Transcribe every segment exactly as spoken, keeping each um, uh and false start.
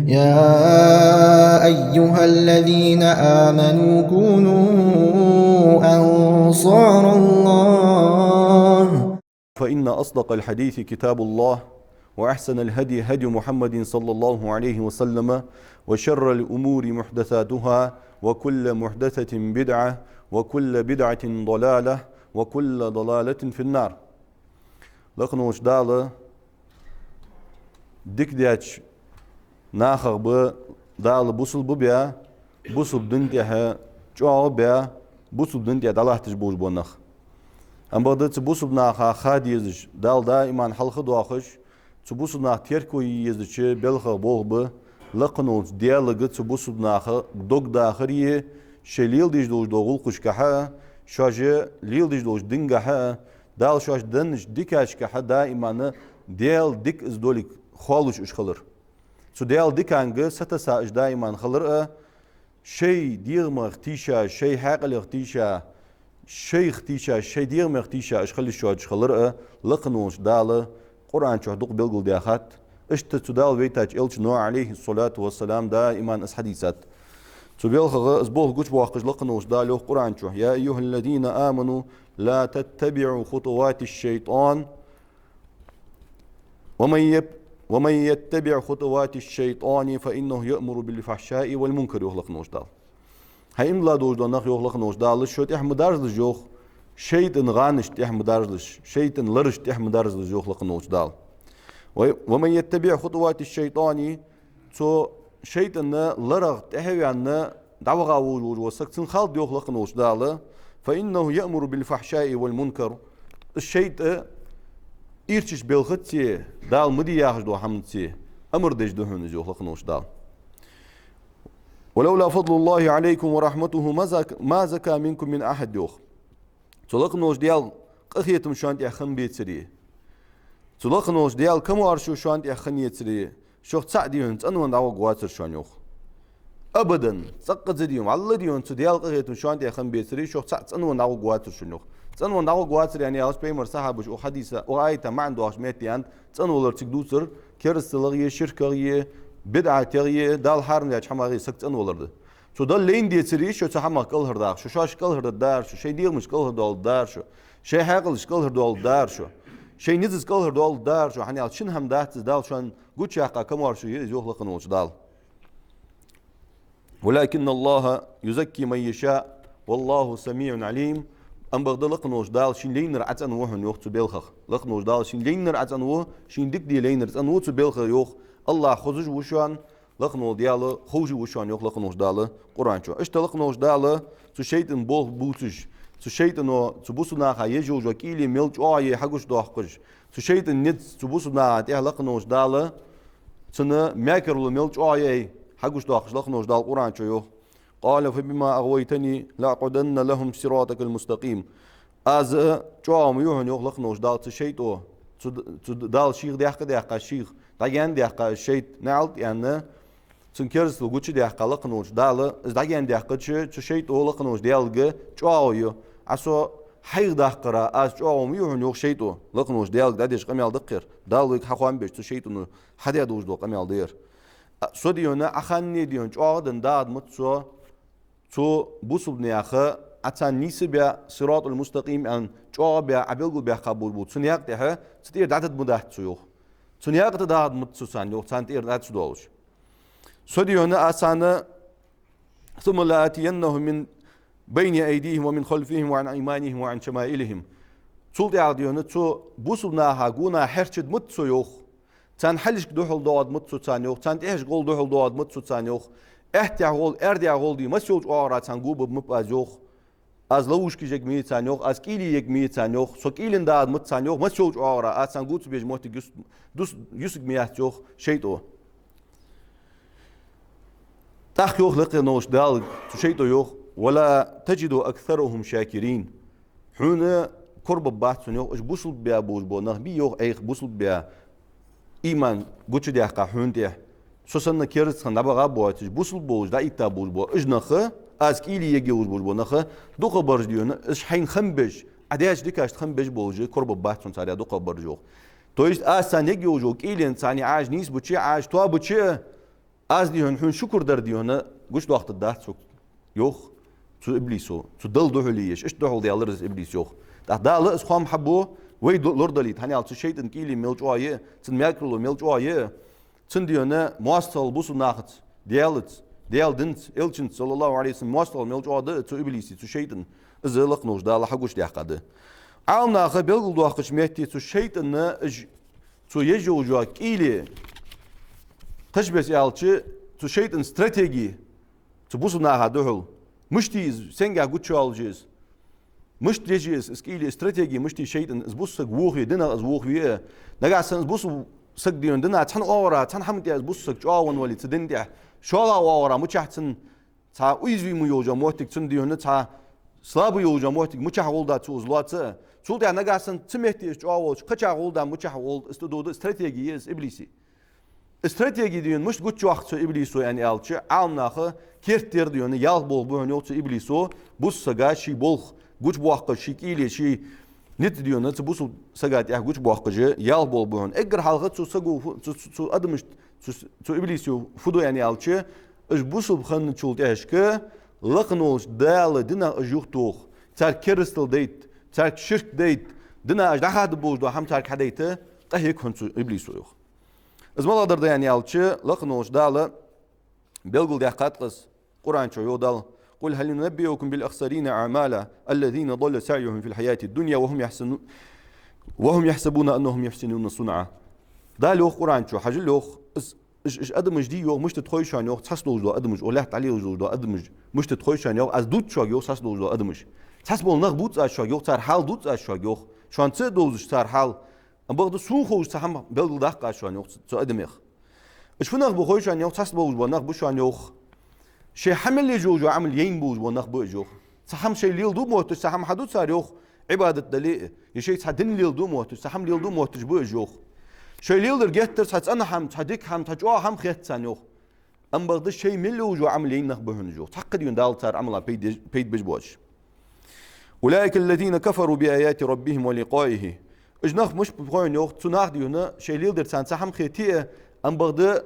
يا أيها الذين آمنوا كونوا أنصار الله. فإن أصدق الحديث كتاب الله، وأحسن الهدي هدي محمد صلى الله عليه وسلم، وشر الأمور محدثاتها، وكل محدثة بدعة، وكل بدعة ضلالة، وكل ضلالة في النار. Лакхе волча Дала дика деча нахах ба Дала бусалба баь, бусалба дина тӀа чӀоагӀа баь, бусалба дина тӀа дӀалатташ болаш бола нах. Амма бакъда цу бусалба наха ха дезаш, Дала даиман хьалха доахаш, цу бусалба наха терко е езача белхех болх ба лакхе волча Даьлага цу бусалба наха дог дахари, шоаш леладеш долаш дола гӀулакхашкахьа, шоаш леладеш долча дингахьа, Дала шоашта деннача дикашкахьа даиман Даьла дика из долга хоалуш уж хилар. Цу Даьла диканга сатесса уж даиман хилар а, шоай дегӀамех тийша, шоай хьаькъалех тийша, шоайх тийша, шоай дегӀамех тийша уж хила йиш йоацаш хилар а лакхе волча Дала Къуръан чу дукха белгалдаьхад. Иштта цу Дала вайтача Элчано, عليه الصلاة والسلام, даиман из хьадийцад. Цу белхагӀа из болх гучабоаккхаш лакхе волча Дала йоах Къуръан чу: يا أيها الذين آمنوا لا تتبعوا خطوات الشيطان ومن يب-، ومن يتبع خطوات الشيطان فإنه يأمر بالفحشاء والمنكر, йоах лакхе волча Дала. ХӀай иман дилла долаш дола нах, йоах лакхе волча Дала, шо тӀехьа ма даржалаш, йоах, шайтӀан гӀанашта тӀехьа ма даржалаш, шайтӀан ларашта тӀехьа ма даржалаш, йоах лакхе волча Дала. Вай-, ومن يتبع خطوات الشيطان, цу шайтӀан ларашта тӀехьа а ваьнна, дӀаваха волаш вола саг, цун хилда, йоах лакхе волча Дала, فإنه يأمر بالفحشاء والمنكر. Из шайтӀа ирчача белхаца, Дала ма де яхаш дола хӀамаца амар деш да хьона из, йоах лакхе волча Дала. ولولا فضل الله عليكم ورحمته ما زك-، ما زكى منكم من أحد, йоах. Цу лакхе волча Даьла къахетам шоана тӀа хинна бецаре, цу лакхе волча Даьла камаьршо шоана тӀа хинна ецаре, шох цаӀ дийна цӀенвенна дӀагӀоргвацар шоана, йоах. Абадан, цӀаккха а дийна, вӀалла дийна цу Даьла къахетам шоана тӀа хинна бецаре, шох цаӀ цӀенвенна дӀагӀоргвацар шоана, йоах. ЦӀенвенна дӀагӀоргвацар, яӀни, Элчано пайхамара асхьабаша укх хьадиса, укх аята маӀан доахача метте аьннад, цӀенвалар цига дувцар керасталах е, ширках е, бидӀатах е, Дала хьарам даьча хӀамах е саг цӀенвалар да. Цу Далла лайна децаре шо цу хӀамах кӀалхардаккха, шо шоаш кӀалхардаргдар шо, шоай дегӀамаш кӀалхардоаларгдар шо, шоай хьаькъалаш кӀалхардоаларгдар шо, шоай низаца кӀалхардоаларгдар шо, хӀана аьлча шин хӀама дац из, Дала шоана гучаяьккха камаьршо я из, йоах лакхе волча Дала. ولكن الله يزكي من يشاء والله سميع عليم. Амма бакъда лакхе волча Дала шийна лайнар Ӏа цӀенву хьона, йоах, цу белхах. Лакхе волча Дала шийна лайнар Ӏа цӀенву, шийна дика де лайнар цӀенву цу белхах, йоах. АллахӀ хозаш ва шоана, лакхе волча Даьла ховш ва шоана, йоах лакхе волча Дала Къуръан чу. Иштта лакхе волча Дала цу шайтӀан болх бувцаш, цу шайтӀано цу бусалба наха еш йолаш йола кӀийле мел чӀоагӀа я хьагучадоаккхаш, цу шайтӀан низ цу бусалба наха тӀа лакхе волча Дала цун мекарло мел чӀоагӀа я хьагучадоаккхаш лакхе волча Дала Къуръан чу йоах: قال فبما أغويتني لأقعدن لهم صراطك المستقيم. Аз чӀоагӀо ма ю хьона, йоах лакхе волча Дала, цу шайтӀо, цу, цу Дала шийх даьккха а даьккха, шийх дӀагаьна а даьккха, шайтӀа наӀалт а аьнна, цун керастал гучадаьккха лакхе волча Дала, из дӀагаьна даьккхача, цу шайтӀо лакхе волча Даьлага чӀоагӀо йо. Ӏа со хьайх даккхара, аз чӀоагӀо ма ю хьона, йоах шайтӀо, лакхе волча Даьлага дӀадеш къамаьл да-кх ер. Дала вайга хьахоам беш, цу шайтӀано хьадаь долаш дола къамаьл да ер. А, со дийна, Ӏа ханне дийна, чӀоагӀа а даьнна дагӀаргдац со, цу бусалба наьха Ӏа царна нийса баь, صراط المستقيم аьнна, чӀоагӀа баь, Ӏа белгалбаьккха болаш бола цу наькъа тӀа, цу тӀера дӀатаргдац со, йоах. Цу наькъа тӀа дагӀаргдац со царна, йоах, царна тӀера дӀатаргдоалаш. Со дийна, аз царна ثم لآتينهم من بين أيديهم ومن خلفهم وعن أيمانهم وعن شمائلهم. Цул тӀехьагӀа дийна, цу бусалба наха гонахьа хьерчадергдац со, йоах. Царна хьалхашка духьал доагӀаргдац со царна, йоах. Царна тӀехьашка гӀолла духьал доагӀаргдац со царна, йоах. Аьттехьа гӀолла, аьрдехьа гӀолла дий, массайолча оагӀорахьа царна гобаргбац аз, йоах. Аз ловушкаш ергма я царна, йоах, аз кӀийле ергма я царна, йоах, со кӀийлен дагӀаргдац царна, йоах, массайолча оагӀорахьа, аз царна гуц беш моттиг юс-, дус-, юсаргма яц, йоах, шайтӀо. ТӀаккха йоах лакхе волча Дала цу шайтӀо, йоах: ولا تجد أكثرهم شاكرين. Хьона корабаргбац хьона, йоах, уж бусалба баь болаш бола нах бий, йоах, Ӏайха бусалба баь, иман гучадаьккха хьона тӀа, со санна кераста хинна дӀабаха боацаш, бусалба болаш дӀаэтта болаш бола уж нах, аз кӀийле ергйолаш болаш бола нах, дукхагӀбараш дийна, уж хьайна хам беш, Ӏа даьча дикашта хам беш болаш, корабаргбац хьона царех дукхагӀбараш, йоах. То есть аз царна ергйолаш йола кӀийлен царна Ӏа уж нийсбича, Ӏа уж тоабича, Аз, дий хьона, хьона шукур дар, дий хьона, гучадоахийтаргдац хьога, йоах цу иблисо, цу Далла духьале еш. Иштта духьалдаьлар из иблис, йоах. ТӀаккха Дала из хоам хьабу вай до-, лорадалийта, хӀана аьлча цу шайтӀан кӀийле мел чӀоагӀа я, цун мекарло мел чӀоагӀа я, цун, дий хьона, моастагӀал бусалба нахаца, Даьлаца, Даьла динца, Элчанца, саллаллахӀу Ӏалайхи ва саллам, моастагӀал мел чӀоагӀа да цу иблиса, цу шайтӀана. Из лакха волча Дала хьагучадаьккха да. Ӏаламнаха белгалдоаккхача метте цу шайтӀана, уж, цо еш йолча кӀийле, кхыча беса аьлча, цу шайтӀан стратеги, цу бусалба наха духьал, мишта из, сенгахьа гучайоалаш я из, мишта еш я из, из кӀийле, стратеги мишта я шайтӀан, из бусалба саг вохаве, динах из вохаве, нагахьа санна из бусалба саг, дий хьона, дина цхьан оагӀора, цхьан хӀаман тӀа из бусалба саг чӀоагӀа венна вале цу дина тӀа, шоллагӀча оагӀора мичахьа цун цхьа уязвимый йолча моттиг, цун, дий хьона, цхьа слабый йолча моттиг мичахьа гӀолла да цо из лоаца, цул тӀехьа нагахьа санна цу метте из чӀоагӀа волча кхычахьа гӀолла да мичахьа гӀолла, из тӀадода стратеги я из иблиса. Из стратеги, дий хьона, мишта гучайоаккх цу иблисо аьнна аьлча, Ӏаламнаха керттера, дий хьона, ялх болх бу хьона, йоах, цу иблисо бусалба сага ший болх гучабоаккхаш, ший кӀийле, ший низ, дий хьона, цу бусалба сага тӀа гучабоаккхаш ялх болх бу хьона. Эггара хьалха цу саго фу-, цу, цу, цу адамашта, цу, цу иблисо фу ду аьнна аьлча, уж бусалба хинначул тӀехьашка лакха волча Дала динах уж юхатоха, царга керастал дайта, царга ширк дайта, дина уж дӀахадаб божа дола хӀама царга хьадайта къахьег хьона цу иблисо, йоах. Из малагӀа дар да аьнна аьлча, лакха волча Дала белгалдаьккхад-кх из Къуръан чу, йоах Дала: «قل هل ننبئكم بالأخسرين أعمالا الذين ضل سعيهم في الحياة الدنيا وهم يحسنو-، وهم يحسبون أنهم يحسنون صنعا». Дала йоах Къуръан чу, хьажал, йоах, из, уж, уж адамаш дий, йоах, мишта да хой шоана, йоах, цхьацца долаш дола адамаш, укх лаьтта тӀа лелаш долаш дола адамаш мишта да хой шоана, йоах, аз дувц шуга, йоах, цхьацца долаш дола адамаш. Цхьацца бола нах бувц аз шуга, йоах, цар хьал дувц аз шуга, йоах. Шоана ца довзаш цар хьал. Амма бакъда сона ховш цхьа хӀама белгалдаккха аз шоана, йоах, цу, цу адамех. Уж фу нах ба хой шоана, йоах, цхьацца болаш бола нах ба шоана, йоах. Шоай хьа мел еш йолча Ӏамал яйна болаш бола нах ба уж, йоах. Цхьа хӀама шоай леладу мотташ, цхьа хӀама хьаду цар, йоах, Ӏибадат дале а, е шоай цхьа дин леладу мотташ, цхьа хӀама леладу мотташ ба уж, йоах. Шоай леладер геттара цхьа цӀена хӀама, цхьа дика хӀама, цхьа чӀоагӀа хӀама хет царна, йоах. Амма бакъда шоай мел йолаш йола Ӏамал яйна нах ба хьона уж, йоах. Цхьаккха, дий хьона, Дала цар Ӏамала пайда, пайда беш боацаш. «أولئك الذين كفروا بآيات ربهم ولقائه». Уж нах мишта ба хой хьона, йоах, цу наха, дий хьона, шоай леладер царна цхьа хӀама хете а, амма бакъда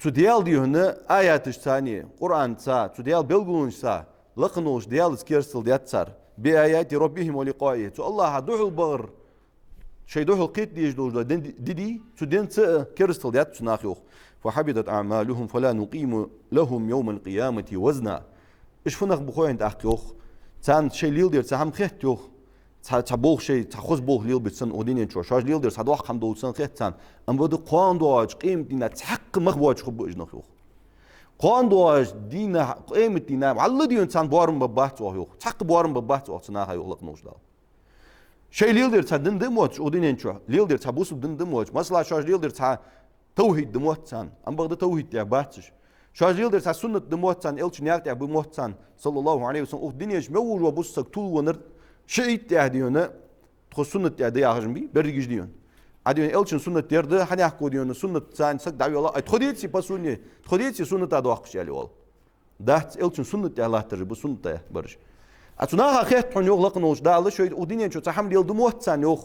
цу Даьла, дий хьона, аяташца, Къуръанца, цу Даьла белгалонашца, лакха волча Даьлаца керастал даьд цар. «بآيات ربهم ولقائه». Цу АллахӀа духьал багӀар, шоай духьал кхета дезаш долаш дола дин ди-, ди дий, цу динца а керастал даьд цу наха, йоах. «فحبطت أعمالهم فلا نقيم لهم يوم القيامة وزنا». Уж фу нах ба хой хьона тӀаккха, йоах. Царна шоай леладер цхьа хӀама хет, йоах. Цхьа, цхьа болх шоай, цхьа хоза болх лелабеш санна укх дунен чу. Шоаш леладер цхьа доккха хӀама долаш санна хет царна. Амма бакъда кхоана доагӀача къемата дийнахьа цхьаккха мах боацаш хургба уж нах, йоах. Кхоана доагӀача дийнахьа, къемата дийнахьа, валлахӀи, дий хьона, царна боарам баргбац, йоах, йоах. Цхьаккха боарам баргбац, йоах, цу наха, йоах, лакха волча Дала. Шоай леладер цхьа дин да мотташ укх дунен чу, леладер цхьа бусалба дин да мотташ, масала, шоаш леладер цхьа тавхьид да мотт царна, амма бакъда тавхьид тӀа бац уж. Шоаш леладар цхьа суннат да мотт царна, Элчан наькъа тӀа ба мотт царна, саллаллахӀу Ӏалайхи ва саллам. Укх дунен чу мел волаш вола бусалба саг тувлавеннар шиӀит тӀа, дий хьона, тхо суннат тӀа да яхаш ма бий, берригаш, дий хьона. Ӏа, дий хьона, Элчан суннат тӀа да, хьанехко, дий хьона, суннат царна саг дӀавелла, ай, тхо деций, по сунне, тхо деций сунната доаккхаш, аьле оал. Дац, Элчан суннат тӀа латтараш ба суннат тӀа бараш. Ӏа, цу наха хет хьона, йоах, лакха волча Дала, шоай укх дунен чу цхьа хӀама леладу мотт царна, йоах.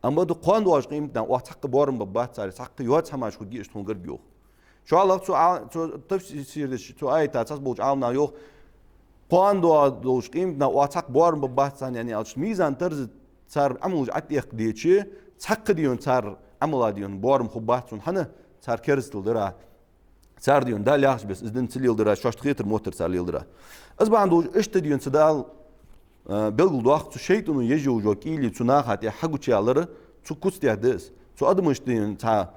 Амма бакъда кхоана доагӀача къемата дийнахьа оаха цхьаккха боарам баргбац цар, цхьаккха йоаца хӀамаш хургья уж тхона гарга, йоах. ШоллагӀа цу Ӏа-, цу тафсирдеш, цу аята цхьаццаболча Ӏаламнаха йоах: кхоана доагӀа долча къемата дийнахьа оаха цхьаккха боарам баргбац царна, яӀни аьлча, мизан-тараза цар Ӏамалаш ӀотӀаехка деча, цхьаккха, дий хьона, цар Ӏамала, дий хьона, боарам хургбац цунна, хӀана, цар керастал дара. Цар, дий хьона, Дала яхача беса из дин ца леладара, шоашта хетар моттар цар леладара. Из бахьан долаш иштта, дий хьона, цу Дала, а, белгалдоаккх цу шайтӀано еш йолаш йола кӀийле цу наха тӀа хьагучаяьлар цу куц тӀа да из. Цу адамашта, дий хьона, цхьа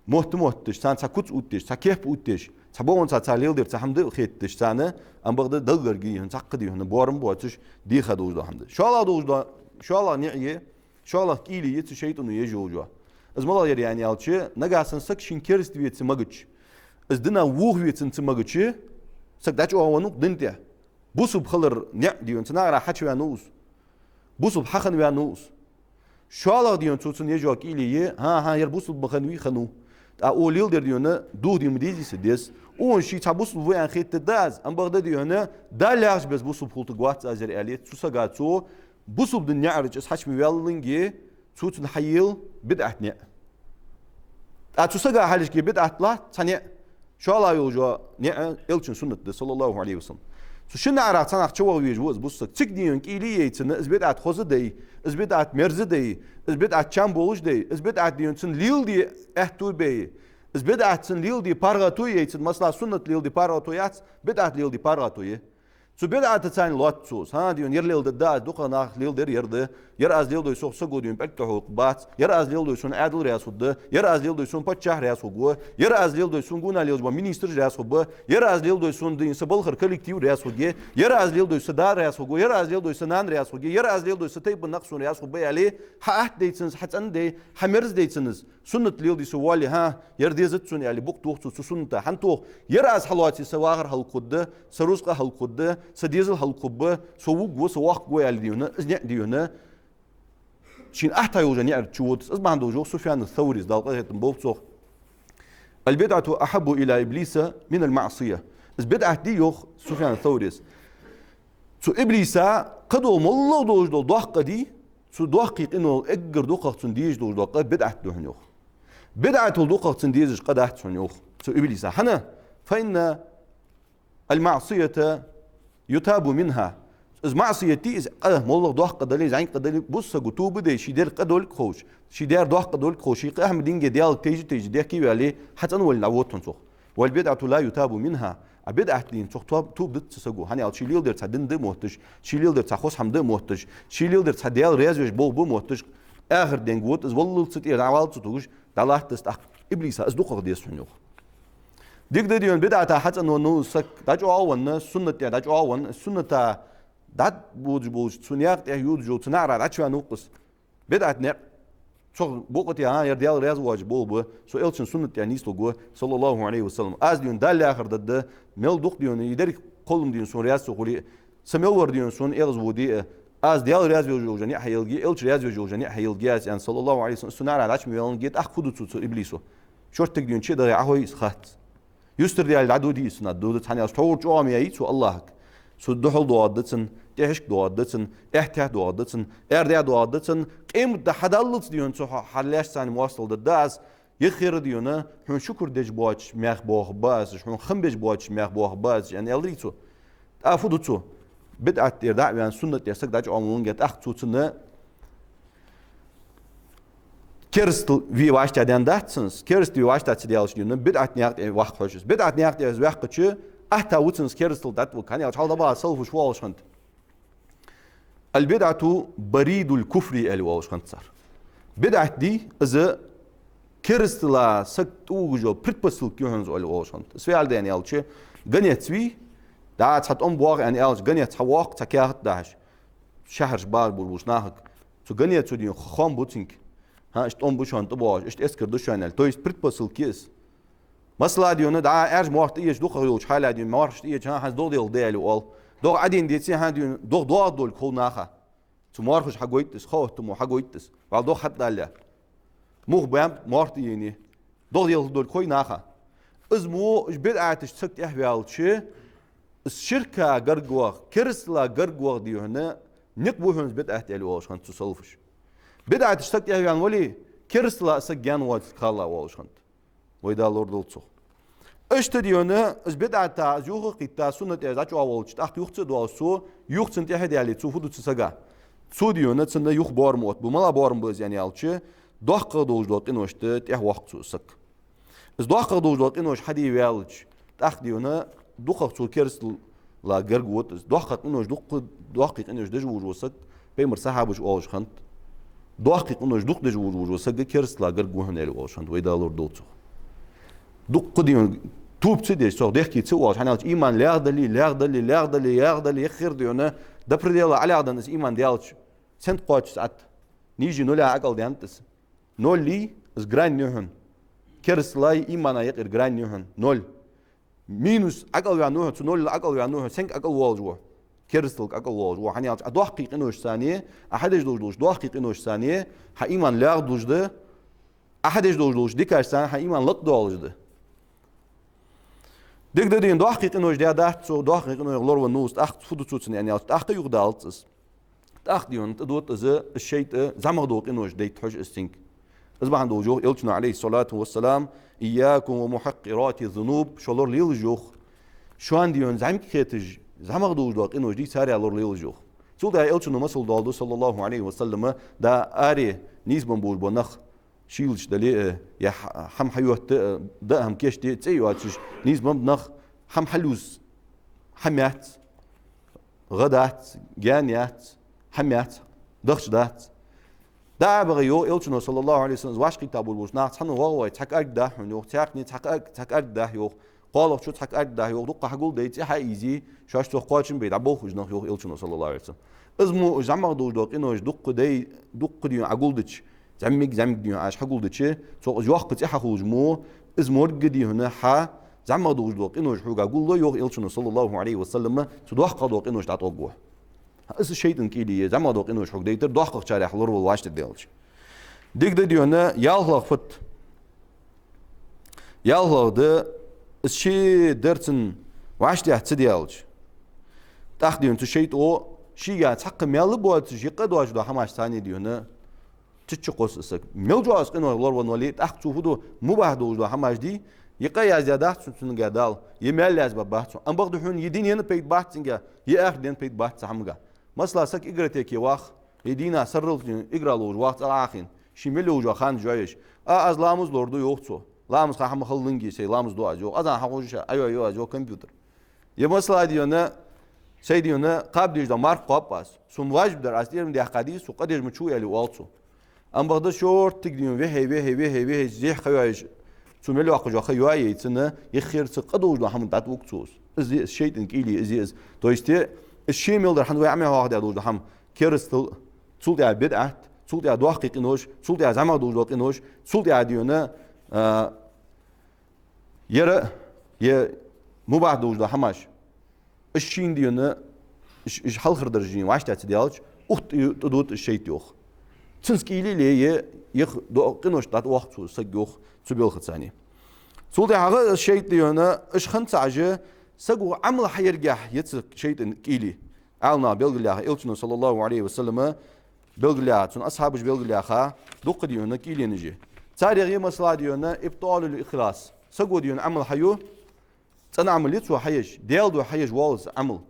мотт моттадеш, царна цхьа куц оттадеш, цхьа кеп оттадеш, цхьа бокъонца цар леладер цхьа хӀама да хетадеш царна, амма бакъда Далла гарга, дий хьона, цхьаккха, дий хьона, боарам боацаш, дийха долаш дола хӀама да. ШоллагӀа долаш дола, шоллагӀа ниӀ я, шоллагӀа кӀийле я цу шайтӀано еш йолаш йола. Из малагӀа я, яӀни аьлча, нагахьа санна саг шийна кераста ве ца магача, из динах вохаве цунна ца магача, саг дӀачӀоагӀвеннав-кх дина тӀа. Бусалба хилара ниӀ, дий хьона, цу наӀарах хьачувеннав из. Бусалба хьахиннавеннав из. ШоллагӀа, дий хьона, цо цунна еш йола кӀийле я: хӀа, хӀа, ер бусалба ма хиннавий, хиннав. ТӀаккха укхо леладер, дий хьона, духьал ма дезий са деза. Укхо ший цхьа бусалба ва аьнна хетаргдац, амма бакъда, дий хьона, Дала яхача беса бусалба хулийтаргвац аз ер, аьле, цу сага цо бусалба дина наӀарга из хьачу ма ваьллинге, цо цунна хьаела бидӀат ниӀ. ТӀаккха цу сага хьалхашка бидӀат латт цхьа ниӀ, ШоллагӀа йолча неӀ Элчан суннат да, саллаллахӀу Ӏалайхи ва саллам. Цу шин наӀарах цхьаннахьа чу ваха везаш ва из бусалба саг. Цига дийна кӀийле яйцина, из бидӀат хоза дий, из бидӀат мерза дий, из бидӀат чам болаш дий, из бидӀат дийна цун леладе аьттув бий, из бидӀат цун леладе паргӀато яйцина, масала, суннат леладе паргӀато яц, бидӀат леладе паргӀато я. Цу бидӀатаца цхьана лоац цо. ХӀа, дийна, ер леладергда аз, дукха нах леладер ер да. Ер аз леладой, сох саго, дийна, пӀелг тӀахьокхаргбац. Ер аз леладой, сона Ӏаьдал раьза хургда. Ер аз леладой, сона паччахь раьза хургва. Ер аз леладой, сона гонахьа лелаш бола министраш раьза хургба. Ер аз леладой, сона, дийна, са балхара коллектив раьза хургья. Ер аз леладой, са да раьза хургва. Ер аз леладой, са нана раьза хургья. Ер аз леладой, са тайпан нах сона раьза хургба, аьле, хьа атта дайцан, хьа цӀена дий, хьа мерза дайцан из. Суннат леладе со воале, хӀа, ер дезац сона, аьле, букъ тох цо цу сунната. ХӀана тох? Ер аз хьалоаце, са вахар хӀалакхургда, са рузкъа хӀалакхургба, са дезал хӀалакхургба, со вувргва, со воаккхаргва, аьле, дийна, из неӀ дийна. Шийна атта йолча неӀарча чу вода из. Из бахьан долаш йоах Суфьян ас-Саврийс, Дала къахетам болба цох: «البدعة أحب إلى إبليس من المعصية». Из бидӀат дий, йоах Суфьян ас-Саврийс, цу иблиса кхыдола моллагӀа долаш дола доккха къа дий, цу доккхий къиношта эггара дукхагӀа цунна дезаш долаш дола къа бидӀат да хьона, йоах. БидӀатал дукхагӀа цунна дезаш къа дац хьона, йоах, цу иблиса. ХӀана? «فإن المعصية يتاب منها». Из маӀсият дий, из къа, моллагӀа доккха къа дале, зӀамига къа дале, бусалба саго тоба дой, ше дер къа долга ховш, ше дер доккха къа долга ховш, ше къа хӀама динге Даьлага тайжа-тайжа дехке ваьле, хьа цӀенвале дӀавода хьона цох. «والبدعة لا يتاب منها». А бидӀат дийна цох тоб-, тоба дац цу саго. ХӀана аьлча ше леладер цхьа дин да мотташ, ше леладер цхьа хоза хӀама да мотташ, ше леладер цхьа Даьла раьза веш болх ба мотташ, ахарта денга вода из, валлалца тӀера дӀавала ца тугаш, дӀалатт из тӀаккха. Иблиса из дукхагӀа деза хьона, йоах. Дика да, дийна, бидӀата хьацӀенвенна вола саг, дӀачӀоагӀвенна, суннат тӀа дӀачӀоагӀвенна, сунната дӀабодаш болаш, цу наькъа тӀа йодаш йола, цу наӀарах дӀачувена ва-кх из. БидӀат наькъ. Цох бокъо тӀа, хӀа, ер Даьла раьза воацаш болх ба, со Элчан суннат тӀа нийслургва, саллаллахӀу Ӏалайхи ва саллам. Аз, дийна, Далла лаьрхӀар дергда, мел дукха, дийна, из деррига кхоллам, дийна, сона раьза ца хуле а, са мел вар, дийна, сона эгӀазводе а, аз Даьла раьза веш йолча неӀ хьаелларгья, Элча раьза веш йолча неӀ хьаелларгья аз, аьнна, саллаллахӀу Ӏалайхи ва саллам, цу наӀарах дӀачу ма веланге, тӀаккха фу ду цо, цу иблисо? Шорттига, дийна, чу а дахе Ӏохайий из, хац. Юстара даьлча дӀадоде из цунна, додацар, хӀана аьлча тхьовра чӀоагӀа ма яй цо АллахӀага. Цу духьал доагӀаргда цунна, тӀехьашка доагӀаргда цунна, аьттехьа доагӀаргда цунна, аьрдехьа доагӀаргда цунна, къематди хьадаллалца, дийна, цу хьа-, хьа лаьшта царна моастагӀал дергда аз, еххара, дийна, хьона шукр деш боацаш мех боахаргба аз, хьона хам беш боацаш мех боахаргба аз, аьнна, аьлар-кх цо. ТӀаккха фу ду цо? БидӀат тӀера дӀа а ваьнна, суннат тӀа саг дӀачӀоагӀвеннге, тӀаккха цо цунна керастал ве вӀаштӀехьдаьнна дац цунна из, кераста ве вӀаштӀехьа ца даьлча, дийна, бидӀат наькъа тӀа ваккха хьож из. БидӀат наькъа тӀа из ваьккхача, атта ва цунна из керастал дӀатӀавуга. ХӀана аьлча хьалха дӀабаха салафаш оалаш хиннад: «البدعة بريد الكفر», аьле оалаш хиннад цар. БидӀат дий, из керастала саг тӀавугаш йола предпосылка я хьона из, аьле оалаш хиннад. Из фу яхилга да аьлча, гонец вий, дӀа цхьа тӀом боагӀа аьнна аьлча, гонец хьавоаккх цхьа каьхат дахьаш, шахьарашка багӀаш болча нахага. Цу гонецо, дийна, хоам бу цунга. ХӀа, иштта тӀом ба шоана тӀабоагӀаш, иштта эскар да шоана, аьле. То есть предпосылка я из. Масала, дийна, дӀа Ӏаьржа моарх тӀаеча, дукхагӀа йолча хьала, дийна, моархаш тӀаеча, хӀа, хӀанз догӀа делха да, аьле, оал. ДогӀа Ӏадийна деце, хӀа, дийна, догӀа доагӀаргдолга хов наха. Цу моархаша хьагойт из, хооттамо хьагойт из, вӀалла догӀа хьатӀадалале. Мух баьннаб моарх тӀаене. ДогӀа делхаргдолга хой наха. Из мо, уж бидӀаташта саг тӀехьаваьлча, из ширка гарга ваха, керастала гарга ваха, дий хьона, никъ ба хьона из бидӀат, аьле оалаш хиннад цу салафаша. БидӀаташта саг тӀехьаваьнна вале, керастала саг гаьна воацилга хилалахь, оалаш хиннад. Вай Дала лорадолда цох. Иштта, дий хьона, из бидӀата, из юха а кхийтта, суннат тӀа из дӀачӀоагӀволча, тӀаккха юха ца доагӀаш цо, юха цунна тӀехьа а даьле, цо фу ду цу сага? Цо, дий хьона, цунна юха боарам оттабу. МалагӀа боарам ба из аьнна аьлча, доккхагӀа долаш дола къинош тӀа тӀехьавоаккх цо из саг. Из доккхагӀа долаш дола къинош хьаде ваьлча, тӀаккха, дий хьона, дукхагӀа цо керастала гарга вода из. Доккхий къинош дукха, доккхий къинош деш волаш вола саг, пайхамара сахьабаша оалаш хиннад: доккхий къинош дукха деш волаш вола саг керастала гарга ва хьона, аьле оалаш хиннад, вай Дала лорадолда цох. Дукха, дий хьона, тоба ца деш, цох дехке ца воалаш, хӀана аьлча иман лаьгӀдале, лаьгӀдале, лаьгӀдале, лаьгӀдале, еххара, дий хьона, до предела ӀалаьгӀданна из иман даьлча, сенна кхоачаш Ӏатта? Ниже нуля ӀокӀалдаьннад из. Ноль, из грань я хьона. Керасталаи иманнаи юкъера грань я хьона. Ноль. Минус ӀокӀалваьнна ва хьо, цу ноль ӀокӀалваьнна ва хьо, сенга ӀокӀалвоалаш ва? Керасталга ӀокӀалвоалаш ва. ХӀана аьлча Ӏа доккхий къиношца, Ӏа хьадеш долаш дола доккхий къиношца Ӏа иман лаьгӀдолаш да, Ӏа хьадеш долаш дола дикашца Ӏа иман лакхдоалаш да. Дика да, дий хьона, доккхий къинош даь дац цо, доккхий къинойх лоравенна ва из, тӀаккха фу ду цо цунна аьнна аьлча, тӀаккха юхадалац из. ТӀаккха, дий хьона, тӀадода из, из шайтӀа зӀамагӀа дола къинош дайта хьож из цунга. Из бахьан долаш йоах Элчано, عليه الصلاة والسلام: «إياكم ومحقرات الذنوب», шо лоралелаш йоах. Шоана, дий хьона, зӀамига хеташ, зӀамагӀа долаш дола къинош дий, царех лоралелаш йоах. Цул тӀехьагӀа Элчано масал доаладу, صلى الله عليه وسلم, да аре нийсбенна болаш бола нах, шийлача дале а, е хӀ-, хӀама хьайотта а, даа хӀама кийчде а цӀи йоацаш нийсбенна нах, хӀама хьалъюз хӀама яц, гӀа дац, гаьна яц, хӀама яц, дахча дац. ДӀа а багӀе, йоах Элчано, صلى الله عليه وسلم, из вӀашагӀкхийтта болаш болча наха цхьанне вагӀа вай, цхьа кӀаьрг даха хьона, йоах, цхьаькханна цхьа кӀаьрг, цхьа кӀаьрг даха, йоах, дукха хьагулдей, цӀи хьаийзий, шоаш цох кхоачам бий, дӀаболх уж нах, йоах Элчано, صلى الله عليه وسلم. Из мо уж зӀамагӀа долаш дола къинош дукха дай, дукха, дий хьона, Ӏагулдича, зӀамига, зӀамига, дий хьона, Ӏаш хьагулдича, цох из йоккха цӀи хьахулаш мо, из моргга, дий хьона, хьа зӀамагӀа долаш дола къинош хьога гулло, йоах Элчано, صلى الله عليه وسلم, цу доккхагӀа дола къинош дӀатӀавоагӀаргва. Из шайтӀан кӀийле я, зӀамагӀа дола къинош хьога дайтар, доккхагӀчарех лоралуш вац дӀаделча. Дика да, дий хьона, ялхлагӀа фуд. ЯлхлагӀа да, из ше дар цун вӀаштӀехьа ца даьлча. ТӀаккха, дий хьона, цу шайтӀо шийга цхьаккха маьл боацаш, е къа доацаш дола хӀамаш царна, дий хьона, чу-чу кхосс из саг. Мел чӀоагӀа из къинош лоравенна вале, тӀаккха цо фу ду, мубахь долаш дола хӀамаш дий, е къа яздаь дац цун, цунга Дала, е маьл язбаь бац цо. Ам бакъда хьона е дунен пайда бац цунга, е ахарта ден пайда бац цу хӀамага. Масала, саг игротеке вах, е дийнахьа сарралца игра ловш вах цӀа Ӏохайна, ший мел йолаш йола хан жойш. А, аз ламаз лорадергда, йоах цо. Ламаз ха хӀама хала линги, сай ламаз ду аз, йоах. Азан хьахьожаш, айо, айо, аз, йоах, компьютер. Е масала, дий хьона, сай, дий хьона, кхаба дезаш дола марха кхоаб аз. Сона важиб дар аз тӀера ма даьккхадий, со къа деш ма ва, аьле, оал цо. Ам бакъда шортига, дий хьона, вехье, вехье, вехье, вехье, зехьа ха йоаеш, цу мел йоаккхаш йола ха йоае яйцана, иххьара цу къа долаш дола хӀама дӀатӀавуг цо из. Из я из шайтӀан кӀийле, из я из. То есть, из ше мел дар хӀанз вай Ӏомадаь хьоахадаь долаш дола хӀама, керастал, цул тӀехьагӀа бидӀат, цул тӀехьагӀа доккхий къинош, цул тӀехьагӀа зӀамагӀа долаш дола къинош, цул тӀехьагӀа, дий хьона, а, яра, е мубахь долаш дола хӀамаш. Из шийна, дий хьона, из, из хьалхара дарже вӀаштӀехьа ца даьлча, укх тӀа, тӀадувц из шайтӀа, йоах. Цунца кӀийле я, е, е хӀа до-, къинош дӀатӀавоаккх цо, саг, йоах, цу балха царна. Цул тӀехьагӀа из шайтӀа, дий хьона, из хинна ца Ӏаш, саго Ӏамал хьаяргахьа я цу шайтӀан кӀийле. Ӏаламнаха белгалъяьха, Элчано, صلى الله عليه وسلم, белгалъяьха, цун асхьабаша белгалъяьха, дукха, дий хьона, кӀийле я уж. Царех я, масала, дий хьона, إبطال الإخلاص. Саго, дий хьона, Ӏамал хьаю, цӀена Ӏамал я цо хьаеш, Даьла духьа хьаеш воалл из Ӏамал.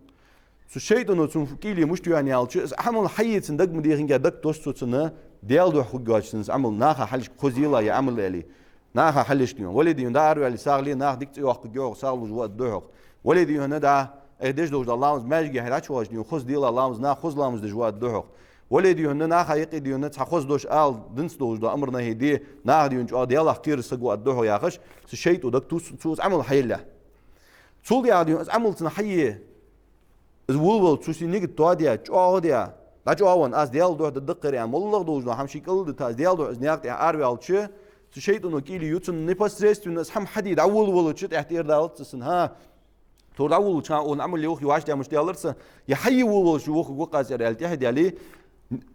Цу шайтӀано цун кӀийле мишта я аьлча, из Ӏамал хьае цун дага ма дехинге, дагадоссац цунна, Даьла духьа хургйоацаш цун из Ӏамал, наха хьалхашка хоза елахь ер Ӏамал, аьле. Наха хьалхашка, дий хьона. Вале, дий хьона, дӀа араваьле, сагӀа ле, наха дика цӀи йоаккхаргья хьох, сагӀа луш ва аргда хьох. Вале, дий хьона, дӀа, айхьа деш долаш дола ламаз маьждиге хьайрача вагӀаш, дий хьона, хоза делахь ламаз, наха хоза ламаз деш ва аргда хьох. Вале, дий хьона, наха юкъе, дий хьона, цхьа хоза дош ала, динца долаш дола амр нахьи де, наха, дий хьона, чӀоагӀа Даьлах кхераш саг ва аргда хьох, яхаш, цу шайтӀо дагатувс цо из Ӏамал хьаеллехь. Цул тӀехьагӀа, дий хьона, из Ӏамал цун хьае, из волавале, цо ший нигат доадаь, чӀоагӀа даь, дӀачӀоагӀвенна, аз Даьла духьа дергда-кх ер, аьнна, моллагӀа долаш дола хӀама ший кӀалла дита, аз Даьла духьа из наькъа тӀа араваьлча, цу шайтӀано кӀийле ю цунна, непосредственно из хӀама хьаде дӀаволавалча, тӀехьа тӀера далац цо цунна, хӀа, тхьовра дӀаволавалча хана укхун Ӏамал е вахе вӀаштӀехьа мишта даьлар са, е хьае волавалча вахаргва-кх аз ер, аьле, тӀехьа даьле,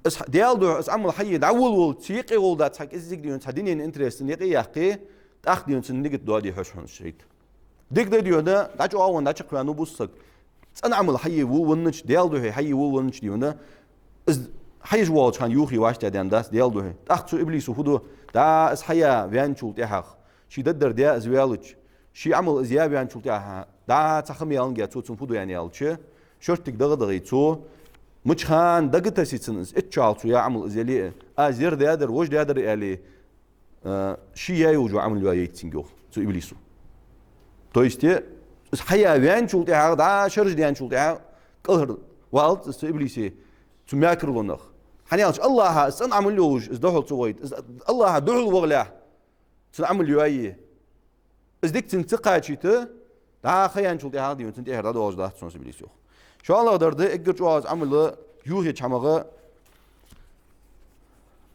из хьа-, Даьла духьа из Ӏамал хьае дӀаволавалча, цу юкъе гӀолла дац цхьа кӀезига, дий хьона, цхьа дунен интерес цун юкъе яьккхе, тӀаккха, дий хьона, цун нигат доаде хьожаш хьона из шайтӀа. Дика да, дий хьона, дӀачӀоагӀвенна, дӀачакхваьннав бусалба саг. ЦӀена Ӏамал хьае волавеннача, Даьла духьа хьае волавеннача, дий хьона, из хьаеш воалача хана юхе вӀаштӀехьадаьнна дац Даьла духьа. ТӀаккха цу иблисо фу ду? ДӀа из хьаяь ваьнначул тӀехьагӀа, ший даддар даь из ваьлча, ший Ӏамал из яь ваьнначул тӀехьагӀа, дӀа цхьа ха ма яланге цо цунна фу ду аьнна аьлча, шортига дагадахе цо, мича хана дагатессе цунна из, итт шу хьалха цо яь Ӏамал из яле а, аз ер даьдар, вож даьдар аьле, а, ше яь йолаш йола Ӏамал йоае яйц цунга, йоах, цу иблисо. То есть, из хьаяь ваьнначул тӀехьагӀа, дӀа шераш даьнначул тӀехьагӀа, кӀалхарвалац из цу иблиса, цу мекарлонах. ХӀана аьлча АллахӀа из цӀена Ӏамал йолаш, из духьал ца вайта, из АллахӀа духьал валалехь, цун Ӏамал йоае. Из дика цунга ца кхачийта, дӀа ха яьнначул тӀехьагӀа, дий хьона, цунна тӀехьара дӀадоалаш дац цунна, иблисо. ШоллагӀа дар да, эггара чӀоагӀа из Ӏамал юхеча хӀамах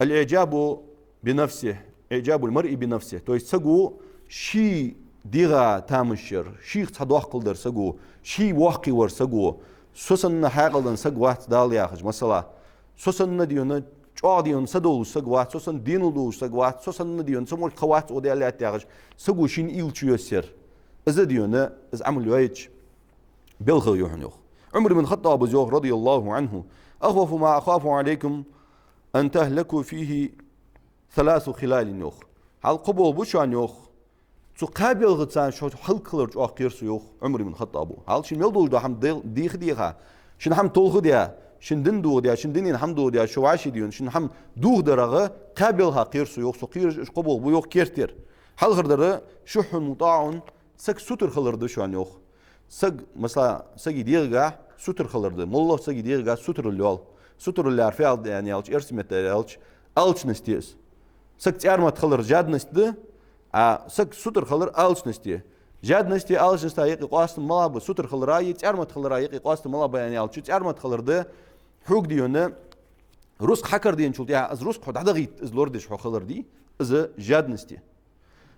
الإعجاب بنفسه، إعجاب المرء بنفسه. То есть саго ший дегӀа тамаш яр, шийх цхьа доккхал дар саго, ший воккхагӀвар саго, со санна хьаькъал денна саг вац Дала яхаш, масала. Со санна, дий хьона, чӀоагӀа, дий хьона, са долаш саг вац, со санна денал долаш саг вац, со санна, дий хьона, цу морг ха вац укх даьлла лаьтта яхаш, саго шийна уйла чуйоссаяр. Из, дий хьона, из Ӏамал йоаеча белхагӀа я хьона, йоах. Ӏумар ибн ХаттӀаба йоах, رضي الله عنه: «أخوف ما أخاف عليكم أن تهلكوا فيه ثلاث خلال йоах. Хьал кхо бола ба шоана йоах. Цу кхаь белхаца шо хӀалакхилар чӀоагӀа кхер сона йоах Ӏумар ибн Хаттаба. Хьал шийна мел долаш дола хӀама дел-, дийха-дийха, шийна хӀама толхадаь, шийна дин дохадаь, шийна дина хӀама дохадаь, шо вӀаши дийна, шийна хӀама дохадарах кхаь белха кхер сона йоах, со кхераш уж кхо бола ба йоах керттера. Хьалхардар, شح مطاع, саг сутара хилар да шоана йоах. Саг, масала, сага дегӀагахь сутара хилар да. МоллагӀа сага дегӀагахь сутарал йоал. Сутарал яр фу ял да аьнна аьлча, эрсий меттала аьлча, алчность я из. Саг цӀармат хилар жадность да, а саг сутара хилар алчность я. Жадность а алчностьа юкъе къоастам малагӀа ба, сутара хилара а цӀармат хилара а юкъе къоастам малагӀа ба аьнна аьлча, цӀармат хилар да хьога дийна, рузкъа хьакара деначул тӀехьагӀа из рузкъа хьо дӀадахийта, из лорадеш хьо хилар дий, из жадность я.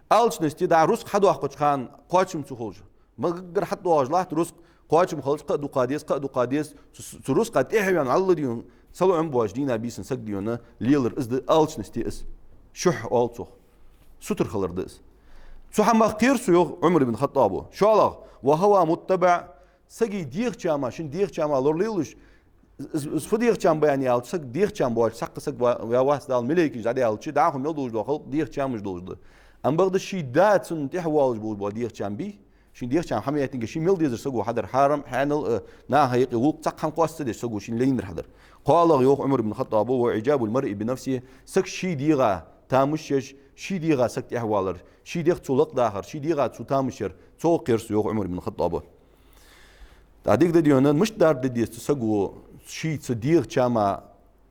Алчность я, дӀа рузкъа хьадоаккхача хана кхоачам ца хулаш. Ма гаггара хьатӀадоагӀаш латт рузкъа, кхоачам хилча кхы а дукха деза, кхы а дукха деза, цу, цу рузкъа тӀехьаваьнна вӀалла дийна, салоӀам боацаш дийна бийсан саг дийна лелар из да, алчность я из. Шухь оал цох. Сутара хилар да из. Цу хӀамах кхер сона йоах Ӏумар ибн Хаттаба. ШоллагӀа, وهوى متبع, сага дегӀа чама, шийна дегӀа чама лоралуш, из, из фу дегӀа чам ба аьнна аьлча, сага дегӀа чам боацаш цхьаккха саг ва-, ваь вац, Дала малейкаш дӀадаьлча, дӀахо мел долаш дола халкъ дегӀа чамаш долаш да. Ам бакъда ший да цунна тӀехьавоалаш болаш бола дегӀа чам бий, шийна дегӀа чам хӀама яйтинге, ший мел дезар саго хьадар, хьарам, хьанал, э, наха юкъе гӀулакх цхьаккха хӀама кхоацца дезаш саго шийна лайнар хьадар. КхоалагӀа йоах Ӏумар ибн Хаттаба, وإعجاب المرء بنفسه, саг ший дегӀа тамаш еш, ший дегӀа саг тӀехьавалар, ший дегӀ цо лакхдахар, ший дегӀа цо тамаш яр, цох кхер сона йоах Ӏумар ибн Хаттаба. ТӀа дика да дийна, мишта дарба де деза цу саго ший цу дегӀа чама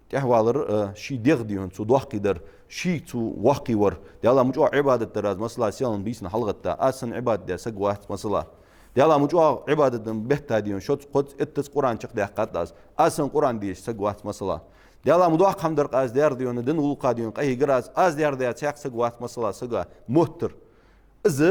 тӀехьавалар, э, ший дегӀ дийна цо доккхийдар, ший цо воккхий вар. Даьла мучӀо Ӏибадат дар аз, масала, селхан бийсан хьалгӀатта, аз санна Ӏибадат даь саг вац, масала. Даьла мучӀо Ӏибадат дан бетта дийна, шозза, кхозза, иттазза Къуръан чакхдаьккхад аз, аз санна Къуръан дезаш саг вац, масала. Даьла ма доккха хӀама дар аз даьр дийна, дин гӀулакха дийна къахьегар аз, аз даьр даь цхьаккха саг вац, масала, сага моттар. Из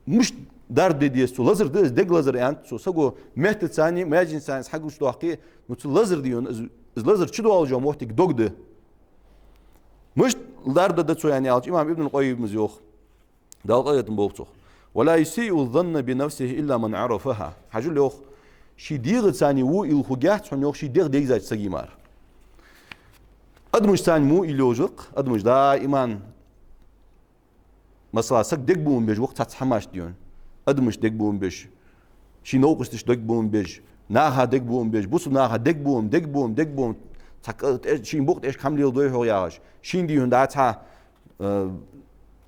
мишта дарба де деза цо, лазар да из, дега лазар аьннад цо. Саго меттаца а, маьждигаца а хьагучадоаккхе, ну, цу лазар дийна, из, из лазар чудоалаш йола моттиг дог да. Мишта дарба де деза цо аьнна аьлча, имам Ибн Къаййима йоах, Дала къахетам болба цох: ولا يسيء الظن بنفسه إلا من عرفها. Хьажал йоах, ший дегӀаца а во уйла хургьяц хьона йоах ший дегӀ дайзача сага мара. Адамашца а во уйла йолаш ва-кх, адамаш даим, масала, саг дегабуам беш ва-кх цхьацца хӀамашта дийна. Адамашта дегабуам беш, ший новкъосташта дегабуам беш, наха дегабуам беш, бусалба наха дегабуам, дегабуам, дегабуам, цхьа к-, тӀе-, шийна букъа тӀехьашка хӀама леладой хьогӀ яхаш, шийна дийна дӀа цхьа, э,